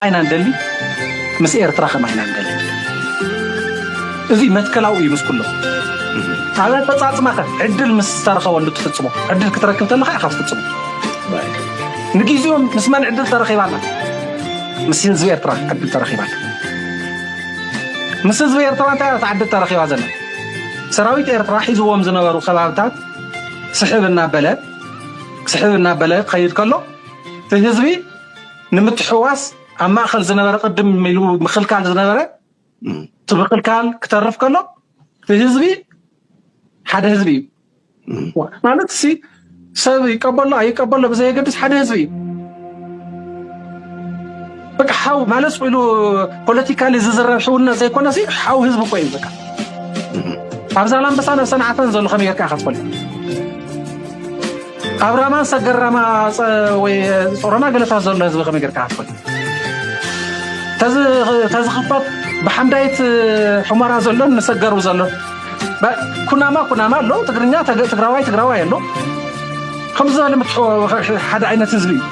ኢና ንደሊ፣ ምስ ኤርትራ ከም ኢና ንደሊ። እዚ መትከላዊ እዩ ምስ ኩሎም። ኣብ ኣፈጻጽማኸ ዕድል ምስ ዝተረኸበሉ ትፍጽሞ። ዕድል ክትረክብ ተለኻ ኢኻ ትፍጽሞ። ንግዜኦም ምስ መን ዕድል ተረኺባና? ምስ ህዝቢ ኤርትራ ዕድል ተረኺባና። ምስ ህዝቢ ኤርትራ እንታይ እያ እታ ዕድል ተረኺባ ዘላ? ሰራዊት ኤርትራ ሒዝዎም ዝነበሩ ከባብታት ስሕብ እናበለ፣ ስሕብ እናበለ ክኸይድ ከሎ፣ እቲ ህዝቢ ንምትሕዋስ ኣብ ማእከል ዝነበረ ቅድም ኢሉ ምኽልካል ዝነበረ፣ እቲ ምኽልካል ክተርፍ ከሎ፣ እቲ ህዝቢ ሓደ ህዝቢ እዩ። ማለት ሲ ሰብ ይቀበሎ ኣይቀበሎ ብዘየገድስ ሓደ ህዝቢ እዩ። በቃ ሓው ማለት ኢሉ ፖለቲካሊ ዝዝረብ ሕውነት ዘይኮነ ሲ ሓው ህዝቢ እኮ እዩ። በቃ ኣብ ዛላምበሳ ነብሰን ዓፈን ዘሎ ከመይ ጌርካ ኢኻ ትፈልጥ? ኣብ ራማን ሰገር ራማ ጸ-፣ ወይ ጾሮና ገለታት ዘሎ ህዝቢ ከመይ ጌርካ ኢኻ ትፈልጥ? ተዝ-፣ ተዝኽፈት ብሓምዳይት ሑመራ ዘሎን ንሰገሩ ዘሎን በ-፣ ኩናማ ኩናማ ኣሎ፣ ትግርኛ ተገ-፣ ትግራዋይ ትግራዋይ ኣሎ። ከምዚ ዝበለ ምትሕ-፣ ሓደ ዓይነት ህዝቢ እዩ።